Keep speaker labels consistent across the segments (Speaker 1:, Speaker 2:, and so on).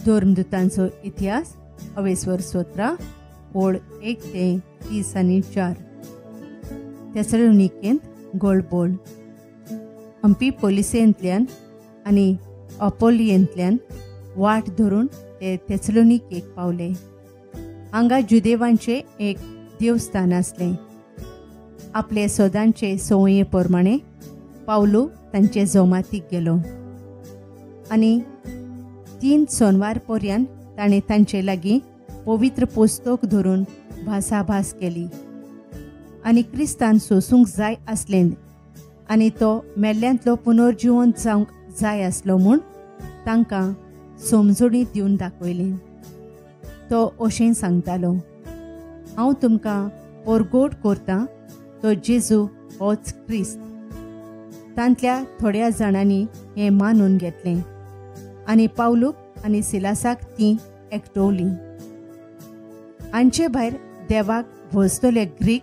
Speaker 1: धर्मदूतांचो इतिहास अवेस्वर 17 ओळ 1 ते 30 आनी 4. थेसलोनिकेंत गोळबोळ. अम्फिपोलिसेंतल्यान आनी अपोलियेंतल्यान वाट धरून ते थेसलोनिकेक पावले. हांगा जुदेवांचें एक देवस्थान आसलें. आपले सदांचे संवये प्रमाणे पावलू तांचे जमातीक गेलो आनी 3 सोनवार पर्यंत ताणें तांचे लागीं पवित्र पुस्तक धरून भासाभास केली आनी क्रिस्तान सोसूंक जाय आसलें आनी तो मेल्ल्यांतलो पुनर्जिवन जावंक जाय आसलो म्हूण तांकां समजणी दिवन दाखयली. तो अशें सांगतालो, हांव तुमकां परगोट करतां तो जेजू होच क्रिस्त. तांतल्या थोड्या जाणांनी हें मानून घेतलें आनी पावलूक आनी सिलासाक तीं एकटवलीं. हांचे भायर देवाक भोजतले ग्रीक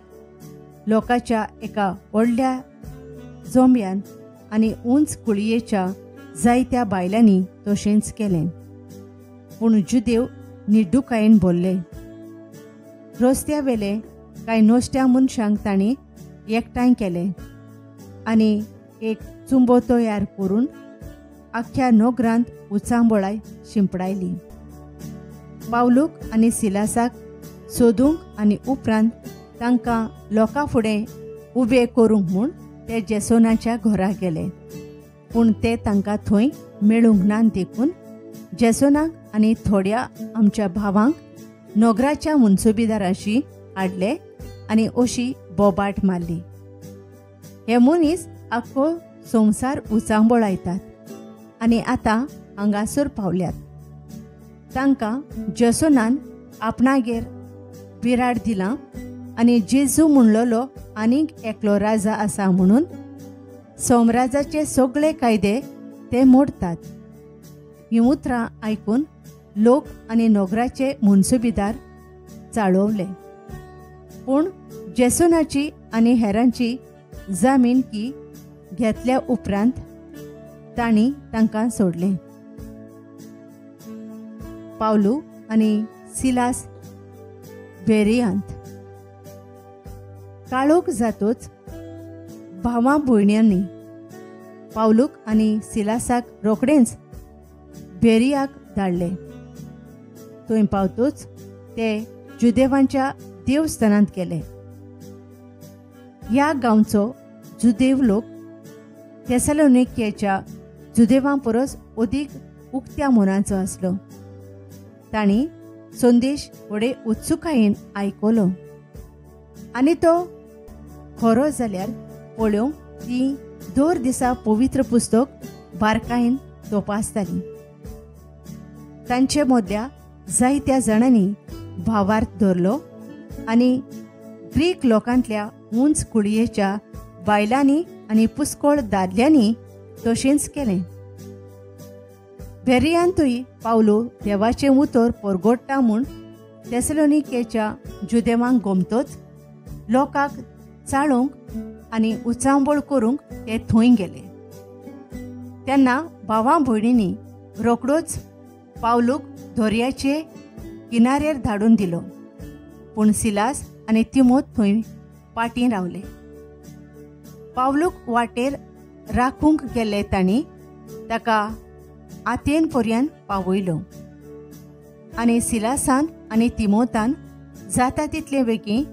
Speaker 1: लोकांच्या एका व्हडल्या जोम्यान आनी उंच कुळयेच्या जायत्या बायलांनी तशेंच केलें. पूण जुदेव निड्डुकायेन बोल्ले. रस्त्या वेले कांय नश्ट्या मनशांक तांणी एकठांय केले आनी एक चुंबो तयार करून आख्ख्या नगरांत उचांबळाय शिंपडायली. पावलूक आनी सिलासाक सोदूंक आनी उपरांत तांकां लोकां फुडें उबे करूंक म्हूण ते जेसोनाच्या घरा गेले. पूण ते तांकां थंय मेळूंक ना देखून जेसोनाक आनी थोड्या आमच्या भावांक नगराच्या मुन्सुबीदाराशी हाडले आनी अशी बोबाट मारली, हे मनीस आख्खो संवसार उचांबळायतात आनी आतां हांगासर पावल्यात. तांकां जेसोनान आपणागेर बिराड दिलां आनी जेजू म्हणलेलो आनीक एकलो राजा आसा म्हणून सोमराजाचे सगळे कायदे ते मोडतात. हीं उतरां आयकून लोक आनी नगराचे मुन्सुबीदार चाळवले. पूण जेसोनाची आनी हेरांची जामीनकी घेतल्या उपरांत तांणी तांकां सोडलें. पावलू आनी सिलास बेरियांत. काळोख जातोच भावां भयण्यांनी पावलूक आनी सिलासाक रोखडेंच बेरियाक धाडले. थंय पावतोच ते जुदेवांच्या देवस्थानांत गेले. ह्या गांवचो जुदेव लोक थेसलोनिकेच्या जुदेवां परस अदीक उक्त्या मनाचो आसलो. तांणी संदेश व्हडे उत्सुकायेन आयकलो आनी तो खरो जाल्यार पळोवंक ती दर दिसा पवित्र पुस्तक बारकायेन तपासताली. तांचे मदल्या जायत्या जाणांनी भावार्थ धरलो आनी ग्रीक लोकांतल्या उंच कुळयेच्या बायलांनी आनी पुस्कोळ दादल्यांनी तशेंच केलें. बेरियांतूय पावलू देवाचें उतर परगोडटा म्हूण थेसलोनिकेच्या जुदेवांक गोमतोच लोकांक चाळोवंक आनी उचांबळ करूंक ते थंय गेले. तेन्ना भावां भयणींनी रोखडोच पावलूक दर्याचे किनारेर धाडून दिलो. पूण सिलास आनी तिमोत थंय पाटीं रावले. पावलूक वाटेर राखूंक गेल्ले तांणी ताका आतेन पर्यंत पावयलो आनी सिलासान आनी तिमोतान जाता तितले बेगीन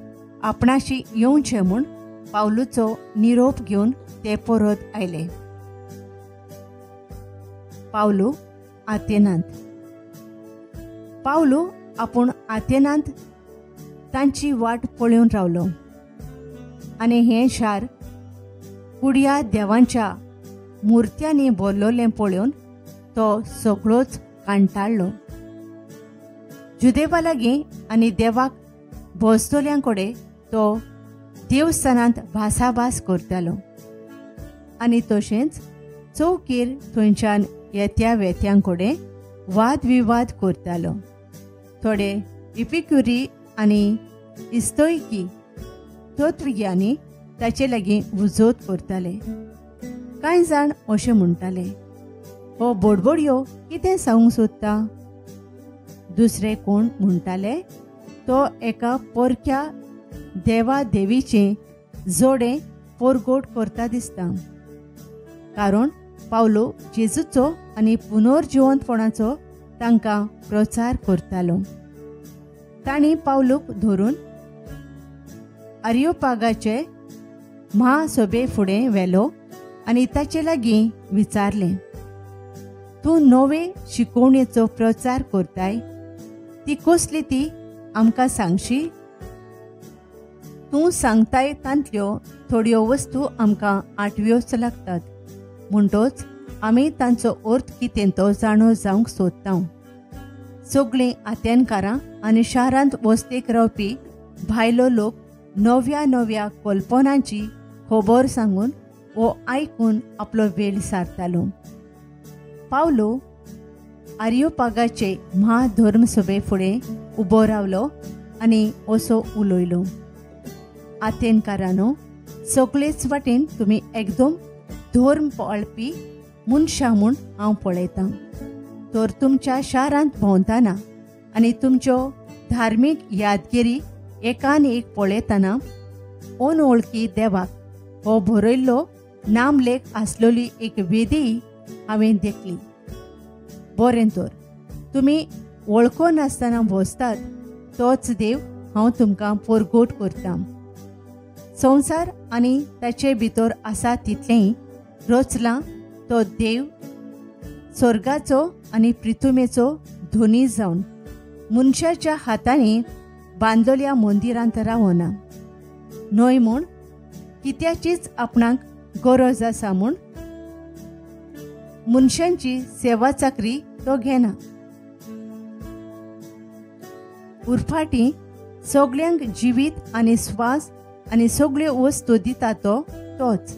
Speaker 1: आपणाशी येवचें म्हूण पावलूचो निरोप घेवन ते परत आयले. पावलू आतेनांत. पावलू आपूण आतेनांत तांची वाट पळोवन रावलो आनी हें शार कुडया देवांच्या मुर्त्यांनी भरलेलें पळोवन तो सगळोच कांटाळ्ळो. जुदेवा लागीं आनी देवाक भोजतल्यां कडेन तो देवस्थानांत भासाभास करतालो आनी तशेंच चौकीर थंयच्यान येत्या वेत्यां कडेन वादविवाद करतालो. थोडे इपिक्युरी आनी इस्तोयकी तत्वज्ञानी ताचे लागीं उजोत करताले. कांय जाण अशें म्हणटाले, हो बोडबोडयो कितें सांगूंक सोदता? दुसरे कोण म्हणटाले तो एका पोरक्या देवा देवीचें जोडें पोरगोट करता दिसता, कारण पावलो जेजूचो आनी पुनर्जिवंतपणाचो तांकां प्रचार करतालो. तांणी पावलूक धरून आरियोपागाचे महासभे फुडें व्हेलो आनी ताचे लागीं विचारलें, तूं नवे शिकोवणेचो प्रचार करताय, ती कसली ती आमकां सांगशी? तूं सांगताय तांतल्यो थोड्यो वस्तू आमकां आठव्योच लागतात, म्हणटोच आमी तांचो अर्थ कितें तो जाणो जावंक सोदता. सगळीं आतेनकारां आनी शारांत वस्तेक रावपी भायलो लोक नव्या नव्या कल्पनांची खबर सांगून वो आयकून आपलो वेळ सारतालो. पावलो आरियोपागाचे महाधर्मसभे फुडें उबो रावलो आनी असो उलयलो, आतेनकारांनो, सगळेच वाटेन तुमी एकदम धर्म पाळपी मनशां म्हूण हांव पळयतां. तर तुमच्या शारांत भोंवतना आनी तुमच्यो धार्मीक यादगिरी एकान एक पळयतना अनवळखी देवाक हो बरयल्लो नामलेख आसलेली एक वेदी हांवें देखली. बरें तर तुमी वळखो नासतना भोसतात तोच देव हांव तुमकां परगोट करतां. संवसार आनी ताचे भितर आसा तितलेंय रचलां तो देव स्वर्गाचो आनी पृथुमेचो धनी जावन मनशाच्या हातांनी बांदलेल्या मंदिरांत रावना न्हय म्हूण कित्याचीच आपणाक गरज आसा म्हूण मनशांची सेवा चाकरी तो घेना. उरफाटी सगल्यांक जिवीत आनी स्वास आनी सगळ्यो वस्तू दिता तो तोच.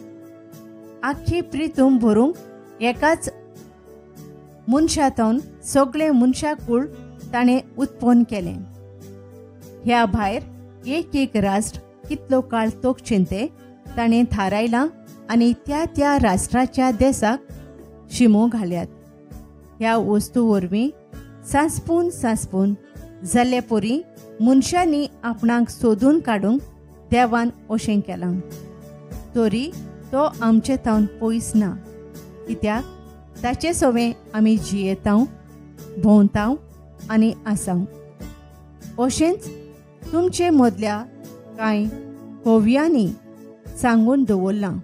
Speaker 1: आख्खी प्रितूम भरूंक एकाच मनशांतून सगळें मनशाकूळ ताणें उत्पन्न केलें. ह्या भायर एक एक राष्ट्र कितलो काळ तोखचें तें ताणें थारायलां आनी त्या त्या राष्ट्राच्या देसाक शिमो घाल्यात. ह्या वस्तू वरवीं सांसपून सांसपून जाल्ले परी मनशांनी आपणाक सोदून काडूंक देवान अशें केलां. तरी तो आमचे थावन पयस ना, कित्याक ताचे सवें आमी जियेतांव, भोंवतांव आनी आसांव. अशेंच तुमचे मदल्या कांय कवयांनी सांगून दवरलां,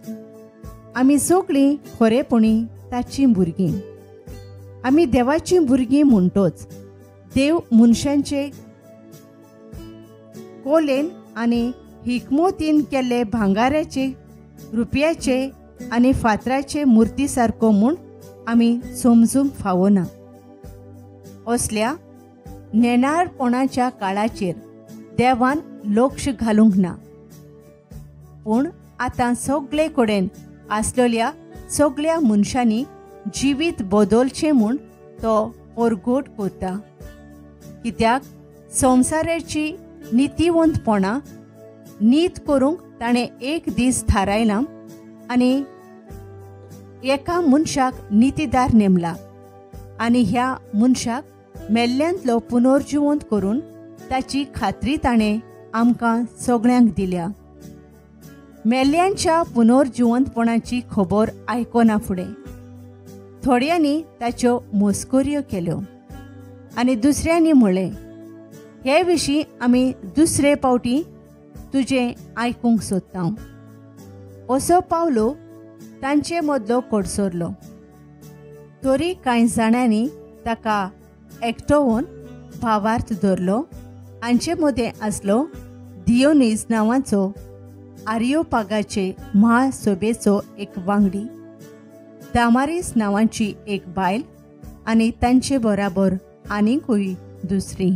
Speaker 1: आमी सगळीं खरेपणी ताचीं भुरगीं. आमी देवाचीं भुरगीं म्हणटोच देव मनशांचे कोलेन आनी हिकमोतीन केल्ले भांगाराचे, रुपयाचे आनी फातराचे मुर्ती सारको म्हूण आमी समजूंक फावना. असल्या नेणारपणाच्या काळाचेर देवान लक्ष घालूंक ना, पूण आतां सगळे कडेन आसलेल्या सगळ्या मनशांनी जिवीत बदलचें म्हूण तो परगोट करता. कित्याक संवसाराची नितीवंतपणां नीत करूंक ताणें एक दीस थारायला आनी एका मनशाक नितीदार नेमला आनी ह्या मनशाक मेल्ल्यांतलो पुनर्जिवंत करून ताची खात्री ताणें आमकां सगळ्यांक दिल्या. मेल्ल्यांच्या पुनर्जिवंतपणाची खबर आयकना फुडें थोड्यांनी ताच्यो मस्कऱ्यो केल्यो आनी दुसऱ्यांनी म्हणलें, हे विशीं आमी दुसरे पावटी तुजें आयकूंक सोदता. असो पावलो तांचे मदलो कडसरलो. तरी कांय जाणांनी ताका एकटोवन भावार्थ धरलो. हांचे मदें आसलो दियोनीज नांवाचो आरियोपागाचे महासभेचो एक वांगडी, दामारीस नांवाची एक बायल आनी तांचे बराबर आनीकूय दुसरी.